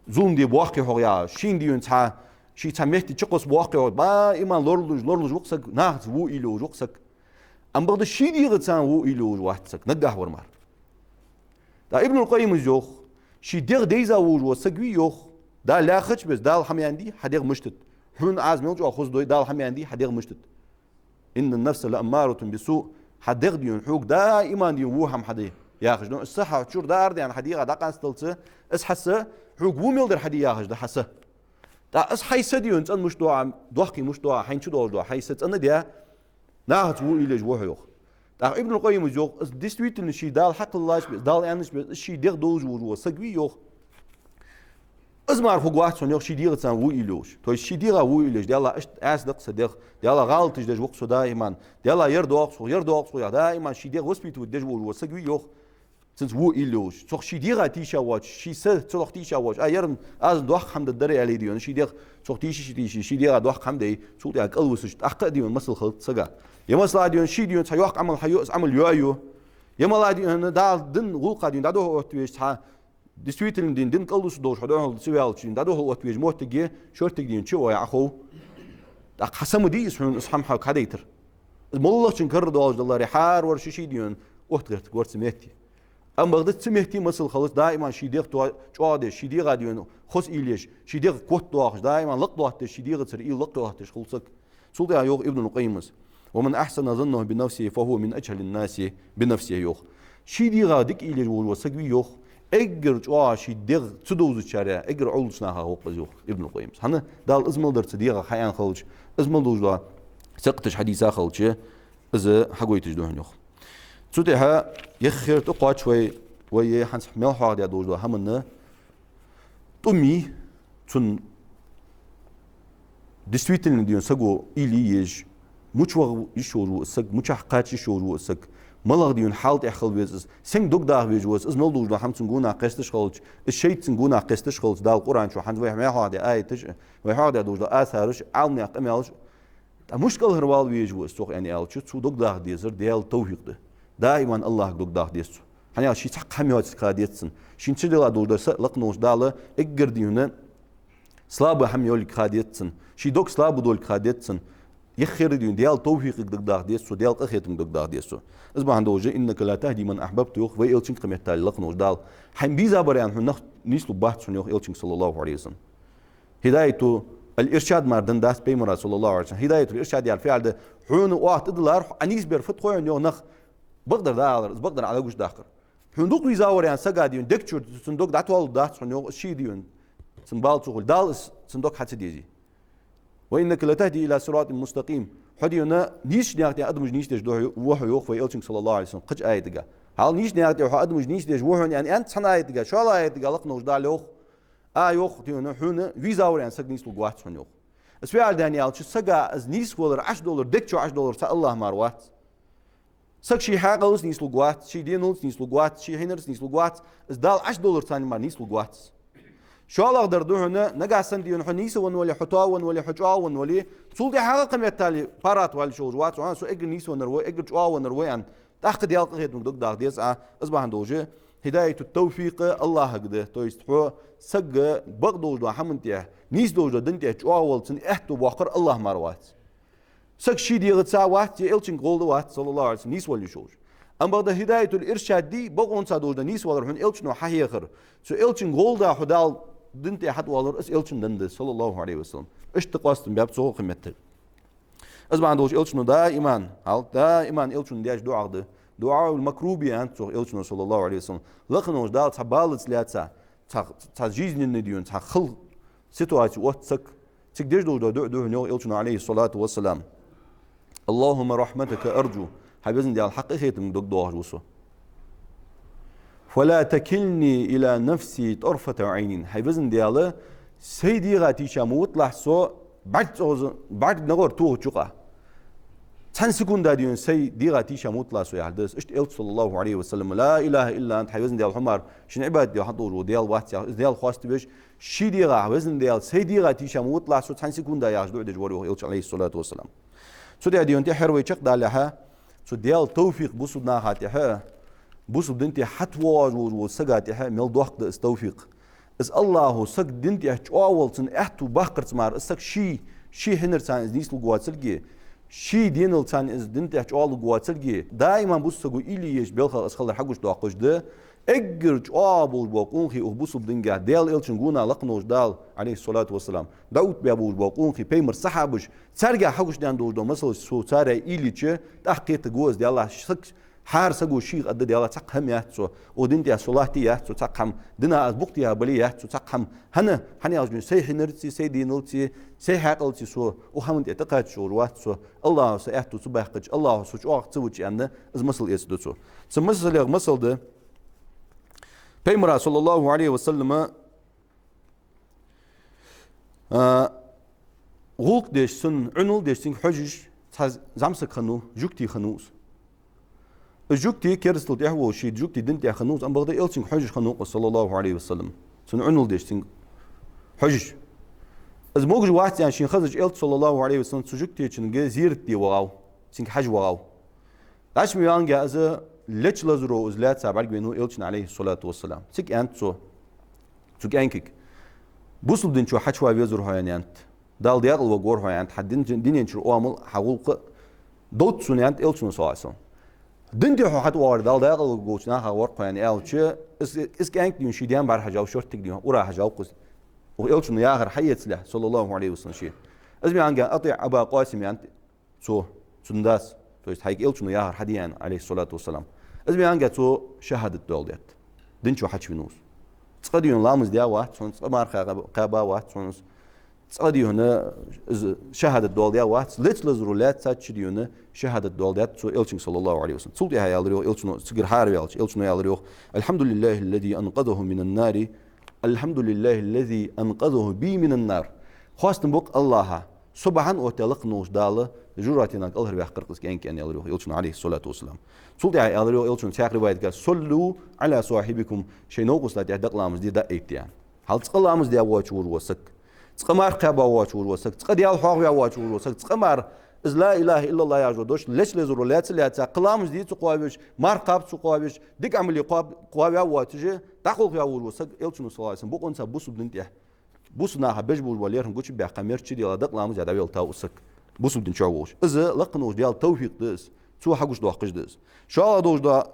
зулам де боахкий хьогӀ яхаш, шийна дийна цхьа, ший цхьа метте чукхоссабоахкий хьогӀ, даим лоралуш, лоралуш ва-кх саг, нахаца во уйла йолаш ва-кх саг. Ам бакъда ший дегӀаца а во уйла йолаш вац саг, наггахьа вар мара. ТӀаккха Ибнул Къаййима йоах, ший дегӀ дайза волаш вола саг вий йоах, Дала лаьхача беса, Дала хӀама яьннадий, хьа дегӀ мишта да. Хьона аз мел чӀоагӀа хоза дой, Дала хӀама яьннадий, хьа дегӀ мишта да. إن النفس لأمارة بالسوء, хьа дегӀ дийна, хьога даим дийна во хӀама хьаде яхаш да. Из са хьа чура дӀаарадаьнна хьа дегӀа дӀакъасталца, из хьа са, хьога во мел дар хьаде яхаш да хьа са. ТӀаккха из хьай са дийна цӀена мишта доагӀа, доккхий мишта доагӀа, хьайна чудоалаш дола хьай са цӀена а даь, нахаца во уйла еш ва хьо йоах. ТӀаккха Ибнул Къаййима йоах, из действительно ший Дала хьакхеллача беса, Дала аьннача беса, из ший дегӀ долаш волаш вола саг вий йоах, из мара хургвац хьона йоах ший дегӀаца а во уйла йолаш. То есть ший дегӀа во уйла еш, Даьла, иштта Ӏаьса да-кх са дегӀ, Даьла, гӀалаташ деш ва-кх со даим, Даьла, ер доагӀа-кх сох, ер доагӀа-кх сох яхаш, даим ший дегӀ воспитывать деш волаш вола саг вий йоах, цунца во уйла йолаш. Цох ший дегӀа тийша воацаш, ший са цох тийша воацаш, а, ер-м аз доккха хӀама дергдар аьле дийна, ший дегӀ цох тийша, тийша, ший дегӀа доккха хӀама дой, цул тӀехьагӀа кӀалвисаш, тӀаккха а дийна масал хилац сага. Е масала дийна, ший дийна цхьа йоккха Ӏамал хьайо, из Ӏамал йоайо. Е мала дийна, Дала дин гӀулакха дийна дӀадохо оттавеш цхьа, действительно дийна, дин кӀалвисаш долаш хьо духьал ца ваьлча дийна, дӀадохо оттавеш моттиге, шортиге дийна чу а вай Ӏахов. ТӀаккха хьа са ма дий из хьона, из хӀама хьога хьадайтар. Из моллагӀчун карара доаллаш даларе, хӀара вар ший-ший дийна отта гӀертаргвар цу метте. Ам бакъда цу метте масал хилац, даим ший дегӀ то-, чӀоагӀдеш, ший дегӀа дийна хоза уйла еш, ший дегӀ котдоахаш, даим лакхдоаттадеш, ший дегӀацара уйла лакхдоаттадеш хул саг. Цул тӀехьагӀа йоах Ибнул Къаййима: ومن أحسن ظنه بنفسه فهو من أجهل الناس بنفسه йоах. Ший дегӀа дика уйла еш волаш вола саг вий йоах, эггара чӀоагӀа ший дегӀ ца довзачарех эггара Ӏовдалча нахах ва-кх из йоах Ибнул Къаййима. ХӀана? Дала из мел дар цу дегӀа хьааьнна хилча, из мел долаш дола сакхташ хьадийца хилча, из хьагойташ да хьона йоах. Цул тӀехьагӀа яххера тӀакхоач вай, вай е хӀанз мел хьоахадаь долаш дола хӀама, тӀум, цунна действительно дийна саго уйла е езаш, мича ваха йиш йолаш ва из саг, мичахьа кхача йиш йолаш ва из саг, МалагӀа дийна хьал тӀа хила веза из, сенга дог даха везаш ва из, из мел долаш дола хӀама цун гонахьа кхесташ хилча, из шайтӀа цун гонахьа кхесташ хилча, Дала Къуръан чу хӀанз вай хьоахадаь аяташ, вай хьоахадаь долаш дола асараш, Ӏаламнаьха къамаьлаш, ткъа мишта кӀалхарвала везаш ва из цох аьнна аьлча, цо дог даха дезар Даьла товфикъ да. Даиман АллахӀага дог даха деза цо. ХӀана аьлча ший цхьаккха хӀама йоацилга ха деза цунна. Шийна чудилла долаш дар са лакхаволча Дала эггара дийна слабый хӀама йолга ха деза цунна. Ший дог слабый долга ха деза цунна. Еххара дийна Даьла товфикъага дог даха деза цо, Даьла къахетамга дог даха деза цо. Из бахьан долаш, «إنك لا تهدي من أحببت» йоах вай Элчанга къаметтали лакхаволча Дала. Хьайна безаш бар аьнна хьона нах нийслургбац хьона йоах Элчанга, саллаллахӀу Ӏалайхи ва саллам. Хидайату ал-иршад мара данна дац Пайхамара, саллаллахӀу Ӏалайхи ва саллам. Хидайату ал-иршад яхар фу яхар да, хьона оаха тӀадиллар, хьо Ӏа нийсбер фуд хой хьона йоах нах, бакъдар дӀаалар, из бакъдар Ӏа легаш дахкар. Хьона дукха везаш вар аьнна сага дийна дег чура цун дог дӀатоалургдац хьона йоах, из ший дийна цун бала ца хуле, Дала из цун дог хьа ца дезе. «وإنك لتهدي إلى صراط مستقيم». Хьо дийна нийсача наькъа тӀа адамаш нийсдеш ду хьо, ва хьо йоах вай Элчанга, саллаллахӀу Ӏалайхи ва саллам, кхыча аятага. Хьал нийсача наькъа тӀа хьо адамаш нийсдеш ва хьона аьнна, аьнна цхьан аятага, шоллагӀа аятага лакхаволча Дала йоах, а йоах дийна, хьона везаш вар аьнна саг нийслургвац хьона йоах. Из фу яхар да аьнна аьлча, сага из нийсвалар, Ӏаш далар, дег чу Ӏаш далар цхьа АллахӀ мара вац. Саг ший хьаькъалца нийслургвац, ший денал нийслургвац, ший хьинарца нийслургвац, из Дала Ӏаш далар цунна мара нийслургвац. ШоллагӀдар да хьона, нагахьа санна дийна хьо нийсвенна вале, хьо тоавенна вале, хьо чӀоагӀвенна вале, цул тӀехьагӀа къаметтали паргӀата ваьлла йиш йолаш вац хьо, со эггара нийсвеннар ва, эггара чӀоагӀвеннар ва аьнна, тӀаккха Даьла къахетамга дог даха деза Ӏа, из бахьан долаш, хидайату тавфикъ АллахӀага да, то есть хьо саг бакъдолаш дола хӀаман тӀа, нийсдолаш дола дина тӀа чӀоагӀвала цунна аьттув боаккхар АллахӀ мара вац. Саг ший дегӀаца вац, е Элчанга гӀолла вац, саллаллахӀу Ӏалайхи ва саллам, нийсвала йиш йолаш. Амма бакъда хидайатул иршад дий, бокъонца долаш дола нийсвалар хьона Элчано хьахьехар, цу Элчанга гӀолла хьо Дала дина тӀа хьатӀавоалар, из Элчано денна да, саллаллахӀу Ӏалайхи ва саллам. Иштта къоастам баьб цо хӀокху метте. Из бахьан долаш Элчано даиман, хьал, даиман Элчано деш дуӀа да. ДуӀаул макруби аьннад цох Элчано, саллаллахӀу Ӏалайхи ва саллам. Лакхаволча Дала цхьа балаца лаьца, цхьа, цхьа жизненный дийна, цхьа хала ситуаци отт саг. Цига деш долаш дола дуӀа да хьона йоах Элчано, Ӏалайхи ссалату вассалам: «اللهم رحمتك أرجو». Хьай Везан Даьла, хьа къахетамга дог доахаш ва со. «فلا تكلني إلى نفسي طرفة عين». Хьай Везан Даьла, сай дегӀа тийша ма виталахь со бӀарг цӀоза, бӀарг нагӀор тохача юкъа. Цхьан секунда дийна сай дегӀа тийша ма виталахь со яхар да из. Иштта Элча, саллаллахӀу Ӏалайхи ва саллам, «لا إله إلا أنت», хьай Везан Даьла, хьо мара шийна Ӏибадат де хьатӀадолаш вола Даьла вац яхаш, из Даьла хоаставеш, ший дегӀа, Везан Даьла, сай дегӀа тийша ма виталахь со цхьан секунда яхаш дуӀа деш вар йоах Элча, Ӏалайхи ссалату вассалам. Цу тӀа дийна тӀеххьара вай чакхдалалехьа, цу Даьла тавфикъ бусалба наха тӀехьа, бусалба дина тӀа хьатӀавоагӀаш волаш волча сага тӀехьа мел доккха да из тавфикъ. Из АллахӀо саг дина тӀа чӀоагӀвала цунна аьттув баккхарца мара, из саг ший, ший хьинарца из нийслургвоацилга, ший деналца из дина тӀа чӀоагӀлургвоацилга, даиман бусалба саго уйла еш белхал из хилар хьагучадоаккхаш да, эггара чӀоагӀа болаш бола къонахий укх бусалба динагахь, Даьла Элчан гонахьа лакхаволча Дала, Ӏалайхи ссалату вассалам, дӀаоттабаь болаш бола къонахий, Пайхамара сахьабаш, царгахь хьагучадаьнна долаш дола масалаш, цо царех уйла йича, тӀаккха кхетаргва из, Даьллахь, саг, хӀара саго шийх аргда, Даьллахь, цхьаккха хӀама яц цо, укх дина тӀа со латте яц цо, цхьаккха хӀама, дина аз букъ тӀа бале яц цо, цхьаккха хӀама, хӀана, хӀана аьлча, сай хьинарцеи, сай деналцеи, сай хьаькъалцеи со укх хӀаман тӀа тӀакхаччалуш вац со, АллахӀо са аьттув ца баьккхача, АллахӀо со чӀоагӀа ца вича аьнна, из масал эцаргда цо. Цу масалех масал да, Пайхамара, саллаллахӀу Ӏалайхи ва саллама, а, гӀулакх деш, цунна Ӏуналла деш, цунга хьожаш цхьа зӀамсаг хиннав, жугти хиннав из. Из жугти керастал тӀехьа волаш, ший жугти дина тӀехьа хиннав из, амма бакъда Элчанга хьожаш хиннав-кх из, саллаллахӀу Ӏалайхи ва саллам. Цунна Ӏуналла деш, цунга хьожаш. Из могаш вац аьнна шийна хезача, Элча, саллаллахӀу Ӏалайхи ва саллам, цу жугтечунга зерат де вагӀав, цунга хьажа вагӀав. ДӀача ма ваьннга из, леча лазаро из лаьца бӀаргавайнав Элчана, Ӏалайхи ссалату вассалам. Цига аьннад цо, цу кӀаьнкага: «Бусалба дина чу хьачувала везар хьо», — аьннад. «Дала даькъала варгвар хьо», — аьннад, — «хьа дин-, дина чура оамал, хьа гӀулакх довз сона», — аьннад Элчано, саллаллахӀу Ӏалайхи ва саллам. «Дина тӀа хьо хьатӀавоагӀаре, Дала даькъала волча нахах вар хьо», — аьнна аьлча, из, из кӀаьнк дийна ший даьна бӀарахьежав, шортта дийна ура хьежав-кх из. Укх Элчано яхар хьаэцалехь, саллаллахӀу Ӏалайхи ва саллам, ше. Из ма аьннга: «أطع أبا القاسم», — аьннад цо цун даьс, то есть хьайга Элчано яхар хьаде аьнна, Ӏалайхи ссалату вассалам. Из ма аьннга, цо шахӀадат доаладаьд. Дина чу хьачувенав из. Цкъа дийна ламаз даь вац хьона, цкъа марха кхаьба вац хьона из. Цкъа дийна из шахӀадат доаладаь вац, леча лазаро лаьцача дийна шахӀадат доаладаьд цо Элчанга, саллаллахӀу Ӏалайхи ва саллам. Цул тӀехьа аьлар йоах Элчано, цигара хьаараваьлча, Элчано аьлар йоах: «الحمد لله الذي أنقذه من النار. الحمد لله الذي أنقذه بي من النار». Хоастам ба-кх АллахӀа, Со бахьан оттадаь лакха волча Дала жожагӀатенах кӀалхарваьккхар-кх из кӀаьнк, аьнна, аьлар йоах Элчано, عليه الصلاة والسلام. Цул тӀехьагӀа аьлар йоах Элчано цхьаькха риваят тӀа: «صلوا على صاحبكم», шоай новкъостий тӀа дакъа ламаз де, дӀаайта, аьнна. Хьал цкъа ламаз даь воацаш волаш вола саг, цкъа марха кхаьба воацаш волаш вола саг, цкъа Даьла хьоахаваь воацаш волаш вола саг, цкъа мара из «لا إله إلا الله» яхаш дош леч лезаро лаьца-лаьца, кхы ламаз де ца кхоавеш, марха кхаба ца кхоавеш, дика Ӏамале кхоаб-, кхоаваь воацаш, дӀакхалхаваь волаш вола саг, Элчано, صلى الله عليه وسلم, бокъонца бусалба дина тӀа, бусалба наха беш болаш бола лерхӀам гучабаьккха, мерча дела дакъа ламаз даь дӀавеллалца из саг, бусалба дина чу волаш. Из лакха волча Даьла товфикъ да из, цо хьагучадоаккхаш да из. ШоллагӀа долаш дола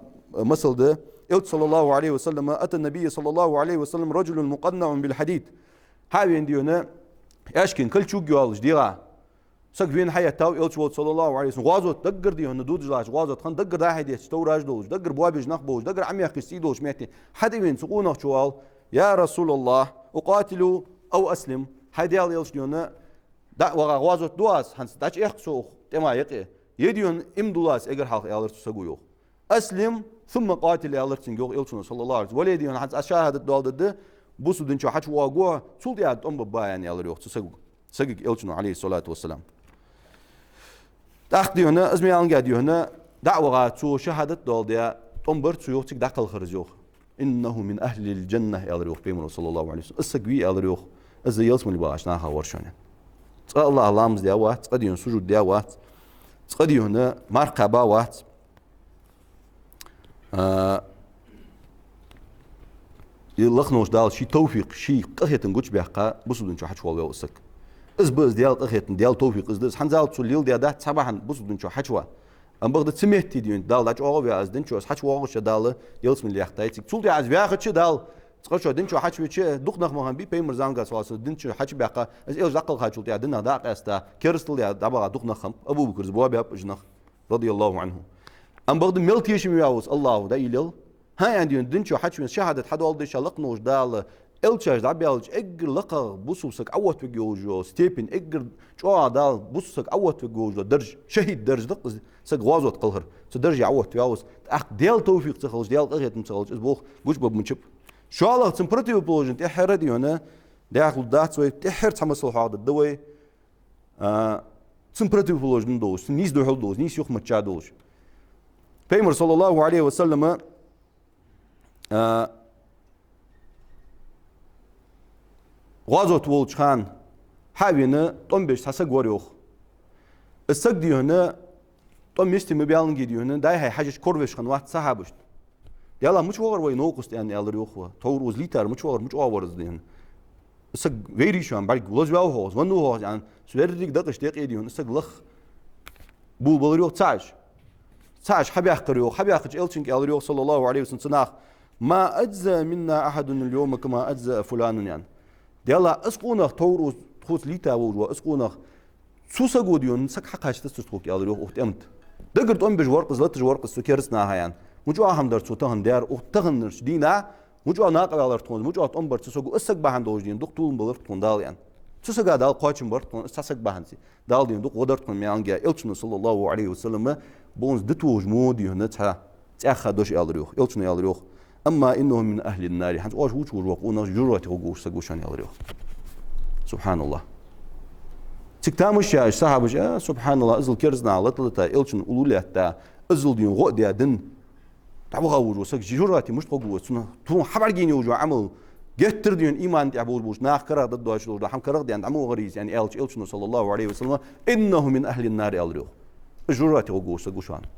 масал да, Элча, صلى الله عليه وسلم, أتى النبي صلى الله عليه وسلم رجل مقنع بالحديد. Хьавена, дий хьона, аьшкан кольчуга йолаш дегӀа саг вена хьаэттав Элча волча, صلى الله عليه وسلم. ГӀазот даггара, дий хьона, дудаш лаьча гӀазот хана, даггара дӀа-хьа детташ товраш долаш, даггара боабеш нах болаш, даггара Ӏомехкаш цӀий долаш метте хьатӀавена цу къонахчо аьлар: «يا رسول الله، أقاتل أو أسلم؟» ХӀай Даьла Элча, дий хьона, дӀа а ваха гӀазот ду аз, хӀанз дӀачуэхк со укх тӀема юкъе, е, дий хьона, иман дулл аз эггара хьалха, аьлар цу саго йоах. «أسلم ثم قاتل», аьлар цунга йоах Элчано, صلى الله عليه وسلم. Вале, дий хьона, хӀанз аз шахӀадат доаладергда, бусалба дина чу хьачувоагӀа, цул тӀехьагӀа тӀом бергба, аьнна, аьлар йоах цу саго, сагага Элчано, عليه الصلاة والسلام. ТӀаккха, дий хьона, из мел га, дий хьона, дӀа а ваха, цо шахӀадат доаладаь, тӀом бир цо йоах, цига дӀакхалхар из йоах. «إنه من أهل الجنة», аьлар йоах Пайхамаро, صلى الله عليه وسلم. Из саг вий, аьлар йоах, из ялсмале багӀача нахах вар шоана. Цкъа АллахӀа ламаз даь вац, цкъа, дий хьона, сужуд даь вац, цкъа, дий хьона, марха кхаьба вац. А, из лакха волча Дала ший товфикъ, ший къахетам гучабаьккха, бусалба дина чу хьачувоалаваьв из саг. Из ба из Даьла къахетам, Даьла товфикъ из да из. ХӀанзалца цо леладаь дац цхьа бахьан бусалба дина чу хьачува. Амма бакъда цу метте, дий хьона, Дала дӀачӀоагӀваь из дина чу, из хьачувоагӀача Дала ялсмале яхийтай цига. Цул тӀехьагӀа из ваьхача, Дала цкъа чу дина чу хьачувеча, дукха нах ма хиннабий Пайхамара заман чухь, صلى الله عليه وسلم, дина чу хьачубаьккха, из Элча дӀакхалхачул тӀехьагӀа динах дӀа а къаьста, керастал даь дӀабаха дукха нах хиннаб, Абу Бакра боабаьб уж нах, رضي الله عنه. Амма бакъда мел тешам баьб из АллахӀа дӀаиллал. ХӀанз, дий хьона, дина чу хьачувена, шахӀадат хьадоаладеш, лакха волча Дала Элчаш дӀабаьлча, эггара лакхагӀа бусалба саг Ӏооттавергйолаш йола степень, эггара чӀоагӀа Дала бусалба саг Ӏооттавергйолаш йола дарж, шахӀида дарж да-кх из, саг гӀазота кхалхар, цу дарже Ӏооттаваьв из. ТӀаккха Даьла товфикъ ца хилча, Даьла къахетам ца хилча, из болх гучабаргбац. ШоллагӀа, цун противоположный, тӀеххьара, дий хьона, дӀахо лургдац вай, тӀеххьара цхьа масал хьоахадергда вай, а, цун противоположный долаш, цун нийса духьал долаш, нийса юхамаччахьа долаш. Пайхамар, صلى الله عليه وسلم, а, гӀазота волча хана хьавена тӀом беш цхьа саг вар йоах. Из саг, дий хьона, тӀом йисте ма баьллинге, дий хьона, дӀа-хьа хьежача коравеш хиннавац сахьабашта. «Даьллахь, мича вахар вай новкъост?» — аьнна, аьлар йоах. «Товр ва из лийтар, мича вахар, мича оагӀораз?» — дий хьона. Из саг вайрий шоана, бӀарг лозаваьв хьогӀ из, веннав хьогӀ из, аьнна, цу еррига дакъашта юкъе, дий хьона, из саг лаха болабалар йоах цхьабараш. Цхьабараш хьабаьккхар йоах, хьабаьккхача Элчанга аьлар йоах, صلى الله عليه وسلم, цу наха: «ما أجزى منا أحد اليوم كما أجزى فلان», — аьнна. «Даьллахь, из къонах, товр ва из, тхоца лийта волаш вола из къонах, цу саго, дий хьона, саг хьакхачийтац тхога», — аьлар йоах укх тӀема тӀа. Даггара тӀом беш вар-кх из, латаш вар-кх из цу кераста наха, аьнна. Мича хӀама дар цо тахан даьр, укх таханарча дийнахьа мича накъаваьлар тхона, мича тӀом бар цу саго, из саг бахьан долаш, дий хьона, дукха толам балар-кх тхона Дала, аьнна. Цу сага Дала кхоачам бар-кх тхона, из цхьа саг бахьанца. Дала, дий хьона, дукха гӀо дар тхона мел га. Элчано, صلى الله عليه وسلم, бокъонца дита волаш мо, дий хьона, цхьа цӀаьхха дош аьлар йоах. Элчано аьлар йоах: «أما إنه من أهل النار». ХӀанз оаш вувцаш вола къонах жожагӀате гӀоргволаш саг ва шоана, аьлар йоах. سبحان الله. Цига тамаш яь уж сахьабаш, а, سبحان الله, иззал кераста наха лата-лата, Элчан уллув лаьтта, иззал, дий хьона, гӀо а даь, дин дӀаваха волаш вола саг жожагӀате мишта гӀоргва из? Цунна, цунна хьабӀаргаяйна йолаш йола Ӏамал геттара, дий хьона, иман тӀа болаш болча наха карагӀдоаладеш долаш да, хӀама карагӀдаьнна дӀа ма вахарий из, аьнна, аьлча, Элчано, صلى الله عليه وسلم: «إنه من أهل النار», — аьлар йоах. Из жожагӀате гӀоргволаш саг ва шоана.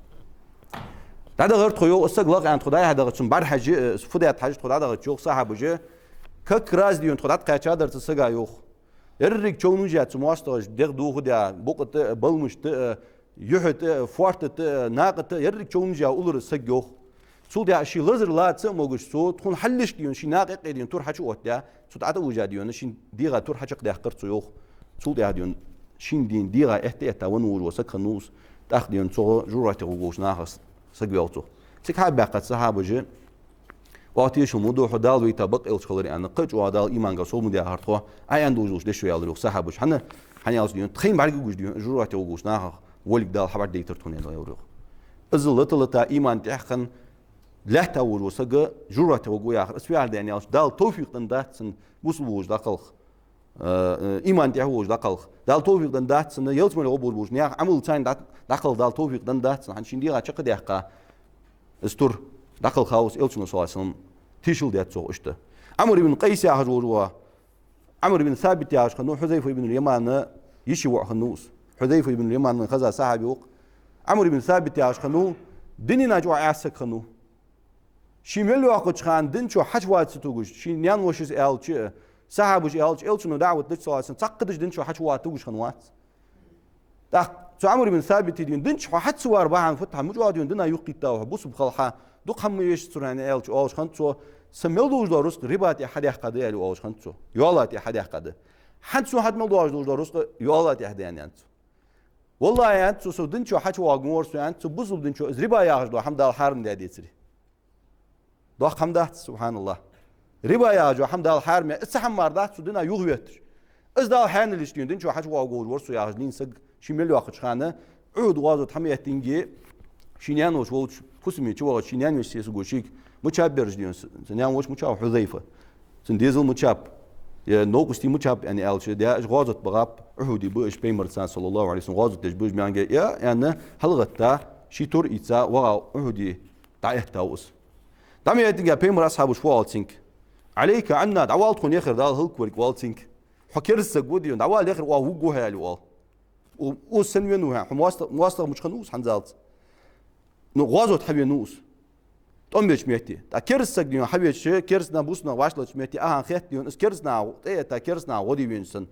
ДӀадахар тхо, йоах, из саг лаха, аьнна, тхо дӀа-хьа дахача, цун бӀарга хьежа, э, фу даьд хьажа, тхо дӀадахача, йоах, сахьабаша как раз, дий хьона, тхо дӀатӀакхаьчадар цу сага, йоах. Еррига човнаш яь цу моастагӀаша, дегӀ дохадаь, букъа тӀа а, баламашта а, юхьа тӀа а, фоарта тӀа а, накъа тӀа а, еррига човнаш яь уллар из саг, йоах. Цул тӀехьагӀа ший лазар лаца а могаш цо, тхона хьалхашка, дий хьона, ший накъа юкъе, дий хьона, тур хьачуоттадаь, цу тӀа тӀаужа, дий хьона, ший дегӀа тур хьачакхдаьккхар цо, йоах. Цул тӀехьагӀа, дий хьона, ший, дий хьона, дегӀа этта-этта венна волаш вола саг хиннав из, тӀаккха, дий хьона, цу жожагӀате гӀоргволча нахах саг ваьв цох. Цига хьабаьккхача сахьабаша: «Оаха тешал ма до хьо Дала вайта бакъ элча хилар», — аьнна, кхы а чӀоагӀа Дала иманга совбу дехар тхо, Ӏа аьнна долаш долча дешо, аьлар йоах сахьабаша. ХӀана, хӀана аьлча, дий хьона, тхоай бӀаргагуш, дий хьона, жожагӀате гӀоргволча нахах волга Дала хьабӀаргадайтар тхона, аьнна, аьлар йоах. Иззал лата-лата иман тӀехьа хинна лаьтта волаш вола саг жожагӀате гӀоргва яхар, из фу яхар да аьлча, Дала товфикъ денна дац цунна бусалба волаш дӀакхалха. э, э, иман тӀехьа волаш дӀакхалха. Дала товфикъ деннадац цунна, ялсмале гӀо болаш болча наьха Ӏамал цайна дӀа-, дӀакхалха Дала товфикъ деннадац цунна, хӀана шийна дегӀа чакхдаьккха из тур дӀакхалхав из, Элчано, саллаллаху Ӏалайхи ва саллам, тешал даьд цох иштта. Ӏамр ибн Къайс яхаш волаш ва, Ӏамр ибн Сабит яхаш хиннав, Хьузайфа ибн Ямана йиший воӀ хиннав из. Хьузайфа ибн Ямана хеза сахьаби ва-кх. Ӏамр ибн Сабит яхаш хиннав, динах чӀоагӀа Ӏаьса саг хиннав. Ше мел йоаккхача хана дин чу хьачувоагӀаш ца тугаш, ший наьна-вошас аьлча а, сахьабаша аьлча, Элчано даӀват дича, саллаллаху Ӏалайхи ва саллам, цхьаккха даш дин чу хьачувоагӀаш тугаш хиннавац. ТӀаккха цу Ӏамр ибн Сабита дийна дин чу хьачувар бахьан фу да, хьа мужа дийна дина юхкхийттав хьо, бусалба хилча, дукха хӀама ма веш цура аьнна аьлча, оалаш хиннад цо, са мел долаш дола рузкъа риба тӀа хьадаьккха да, аьле, оалаш хиннад цо. Йоала тӀа хьадаьккха да. ХӀанз сона хьатӀа мел долаш дола рузкъа йоала тӀа да, аьннад цо. ВаллахӀи, аьннад цо, со дин чу хьачувоагӀаргвар со, аьннад цо, бусалба дин чу из риба яхаш дола хӀама Дала хьарам даь децаре. Доккха хӀама дац, субхьаналлахӀ. Риба яхаш дола хӀама Дала хьарам яь, из цхьа хӀама мара дац цо динах юхаветташ. Из Дала хьаьнал йича дийна дин чу хьачувоагӀаргволаш вар со яхаш лийнна саг, ше мел йоаккхача хана, Ухьуд гӀазот хьаэттинге, ший наьна-воша волча фусаме чувахача, ший наьна-веший сесаго шийга мичаб бераш дийна, цун наьна-воша мичав, Хьузайфа. Цун дезал мичаб, е новкъостий мичаб, аьнна аьлча, да, уж гӀазот багӀаб, Ухьуде ба уж, Пайхамарца, саллаллаху Ӏалайхи ва саллам, гӀазот деш ба уж маьнге, я, аьнна, хьалгӀатта, ший тур ийца, вагӀа Ухьуде дӀаэттав из. ДӀа ма эттинге, Пайхамара асхьабаша фу оал цунга: «Ӏалайка Ӏанна, дӀавала тхона яхар, Дала хӀалаквергволва цунга. Хьо кераста саг ва дийна, дӀавала яхар, оаха вувргва хьо», аьле, оал. У-, укхаза сенна венав хьо? Хьо моастагӀ-, моастагӀа мича хиннав из хӀанзалца? Ну, гӀазот хьавенав из. ТӀом беча метте. ТӀаккха кераста саг дийна хьавеча, кераста нах, бусалба нах вӀаштӀехьача метте, ахьа хетт дийна, из кераста наха, тӀаэтта кераста наха гӀо де венав санна.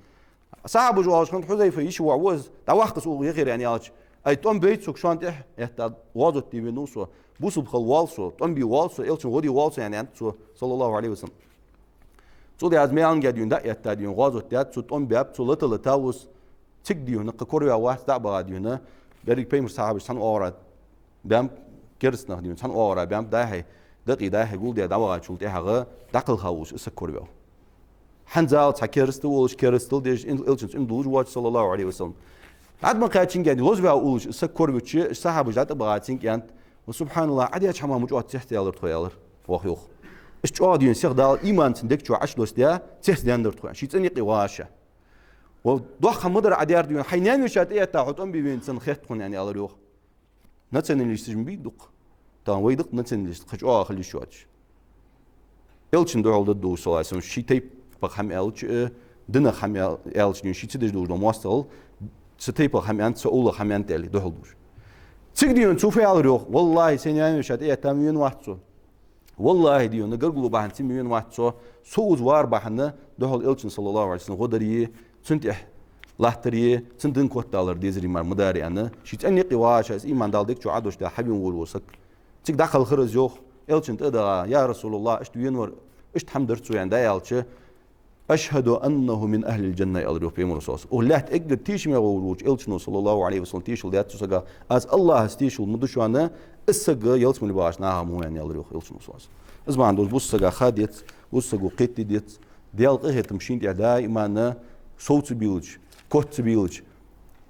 Сахьабаша оалаш хиннад, Хьузайфа йиший воӀ ва из, дӀаваккха из укхаза яхар, аьнна аьлча, ай, тӀом бейт сога, шоана тӀехьа этта гӀазот де венав со, бусалба хила воал со, тӀом бе воал со, Элчанна гӀо де воал со, аьнна, аьннад цо, саллаллаху Ӏалайхи ва саллам. Цул тӀехьагӀа маьланга дийна дӀаэтта дийна гӀазот даьд цо, тӀом баьб цо, лата-латав из, цига дийна кхы кораваьнна вац, дӀа а багӀа дийна, берригаш Пайхамара сахьабаш цхьан оагӀора баьннаб, кераста нах дийна цхьан оагӀора баьннаб, дӀа-хьа, дакъий дӀа-хьа гулдаь дӀавахачул тӀехьагӀа дӀакхалхав из, из саг кораваьв. ХӀанзалца хьа кераста волаш, керастал деш, ин-, Элчанца иман дуллаш воацаш, саллаллаху Ӏалайхи ва саллам. ДӀа ма кхаьчинге, лозаваьв уллаш из саг коравича, уж сахьабаш дӀатӀабахача цунга аьннад: «Ва субхьаналлахӀ, Ӏа деча хӀамах мича оаз цецдаьлар тхо», аьлар, оаха юха. Иштта чӀоагӀа дийна сиха Дала иман цун дега чу Ӏочудоссадаь, цецдаьннадар тхо, ший цӀен юкъе вагӀаш. Ва доккха хӀама ма дар Ӏа даьр дийна, хьай наьна-вешийна тӀаэтта хьо тӀом бе венав санна хет тхона, аьнна, аьлар йоах. Националисташ ма бий дукха. Тахан вай да-кх националисташ, кхы чӀоагӀа хила йиш йоацаш. Элчанна духьал да дувш, саллаллаху Ӏалайхи ва саллам, ший тайпах хӀама аьлча, э, динах хӀама аьл-, аьлча дийна, ше ца деш долаш дола моастагӀал, цу тайпах хӀама аьннад, цу уллах хӀама аьннад аьле, духьал дувш. Цига дийна цо фу аьлар йоах: «ВаллахӀи, сай наьна-вешийна тӀаэтта ма венавац со. ВаллахӀи, дийна, гаргало бахьан ца ма венавац со, со укхаза вар бахьан духьал Элчанна, саллаллаху Ӏалайхи ва саллам, гӀо дари, цун тӀехьа латтари, цун дин котдалар дезари мара ма дарий», аьнна, ший цӀен юкъе вагӀаш, из иман Дала дега чу Ӏодоссадаь хьавена волаш вола саг. Цига дӀакхалхар из йоах, Элчанна тӀадагӀа: «Я РасулаллахӀ, иштта венавар, иштта хӀама дар цо», аьнна, дӀааьлча, «أشهد أنه من أهل الجنة», аьлар йоах Пайхамара, саллаллаху Ӏалайхи ва саллам. Укх лаьтта эггара тешаме волаш волча Элчано, саллаллаху Ӏалайхи ва саллам, тешал даьд цу сага: «Аз АллахӀаца тешал ма ду шоана, из саг ялсмале багӀача нахах ма ва», аьнна, аьлар йоах Элчано, саллаллаху Ӏалайхи ва саллам. Из бахьан долаш бусалба сага ха деза, бусалба саго кхетаде деза, Даьла къахетам шийна тӀа даиман сов ца бийлача, кот ца бийлача,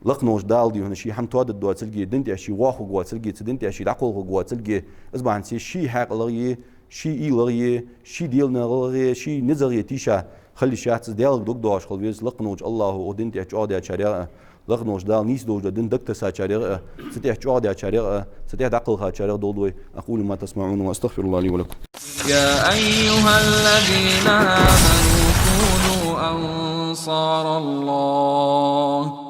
лакха волча Дала, дий хьона, ший хӀама тоадергдоацилга, дин тӀа ше вохаргвоацилга, цу дин тӀа ше дӀакхалхаргвоацилга, из бахьанца ший хьаькъалагӀа, ший уйлагӀа, ший Даьла наькъалагӀа, ший низагӀа тийша хила йиш яц из. Даьлага дог доагӀаш хила веза, лакха волча АллахӀа укх дин тӀа чӀоагӀдаьчарех а, лакха волча Дала нийса долаш дола дин дагтассачарех а, цу тӀа чӀоагӀдаьчарех а, цу тӀа дӀакхалхачарех а долда вай. أقول ما تسمعون وأستغفر الله لي ولكم. يا أيها الذين آمنوا كونوا أنصار الله.